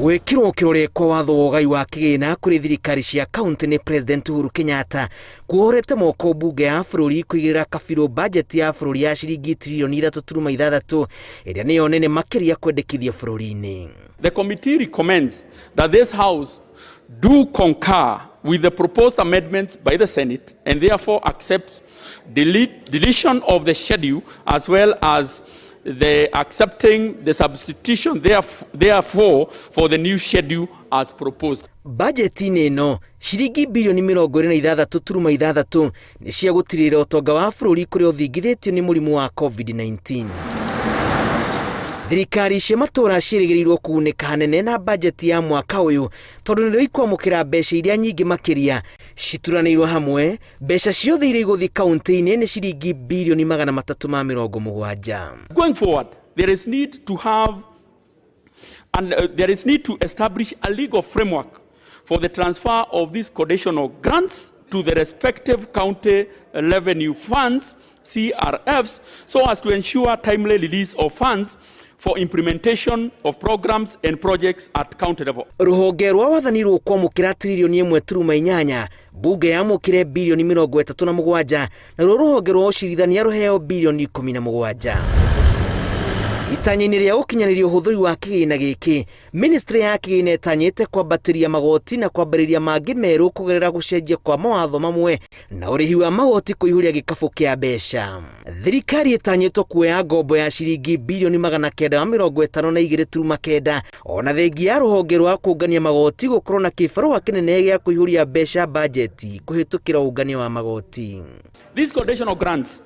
Gwĩkĩrwo kĩrore kwa watho wa ũgai wa kĩgĩna kũrĩ thirikari cia kaunti nĩ President Uhuru Kenyatta kuohorete moko mbunge ya bũrũri kũigĩrĩra kabirũ bajeti ya bũrũri ya ciringi tiririoni 3.6 ĩrĩa nĩyo nene makĩria kwendekithio bũrũri-inĩ. The committee recommends that this House do concur with the proposed amendments by the Senate and therefore accept deletion of the schedule as well as the accepting the substitution therefore for the new schedule as proposed. Bajeti-inĩ ĩno ciringi birioni 26.6 nĩ cia gũtirĩrĩra ũtonga wa bũrũri kũrĩa ũthingithĩtio nĩ mũrimũ wa COVID-19. Thirikari cia matũũra ciĩrĩgĩrĩirwo kũgunĩka hanene na bajeti ya mwaka ũyũ tondũ nĩrĩo ikwamũkĩra mbeca iria nyingĩ makĩria cituranĩirwo hamwe. Mbeca ciothe iria igũthiĩ kaunti-inĩ nĩ ciringi birioni 370. Going forward, there is need to have and there is need to establish a legal framework for the transfer of these conditional grants to the respective county revenue funds, CRFs, so as to ensure timely release of funds for implementation of programs and projects at county level. Rũhonge rwa wathani rũkwamũkĩra tiririoni 1.8, mbunge yamũkĩre birioni 37, naruo rũhonge rwa ũcirithania rũheo birioni 17. Itanya-inĩ rĩa gũkinyanĩria ũhũthĩri wa kĩgĩna gĩkĩ, ministry ya kĩgĩna ĩtanyĩte kwambatĩria magoti na kwambĩrĩria mangĩ merũ kũgerera gũcenjia kwa mawatho mamwe na ũrĩhi wa magoti kũihũria gĩkabũ kĩa mbeca. Thirikari ĩtanyĩtwo kuoya ngombo ya ciringi birioni 952.9, ona thengia ya rũhonge rwa kũngania magoti gũkorwo na kĩbarũa kĩnene gĩa kũihũria mbeca bajeti kũhĩtũkĩra ũngania wa magoti. These conditional grants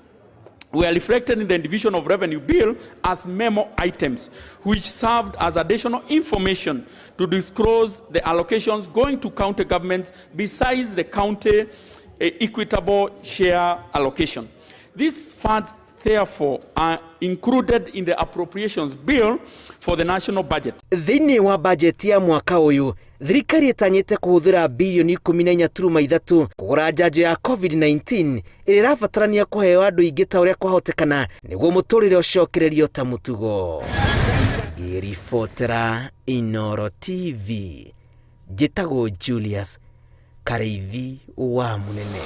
were reflected in the Division of Revenue Bill as memo items, which served as additional information to disclose the allocations going to county governments besides the county equitable share allocation. These funds, therefore, are included in the appropriations bill for the national budget. Thĩinĩ wa bajeti ya mwaka ũyũ, thirikari ĩtanyĩte kũhũthĩra birioni 14.3 kũgũra njanjo ya COVID-19 ĩrĩa ĩrabatarania kũheo andũ aingĩ ta ũrĩa kwahotekana nĩguo mũtũrĩre ũcokererio ta mũtugo. Ngĩribotera Inooro TV, njĩtagwo Julius Karĩithi wa Mũnene.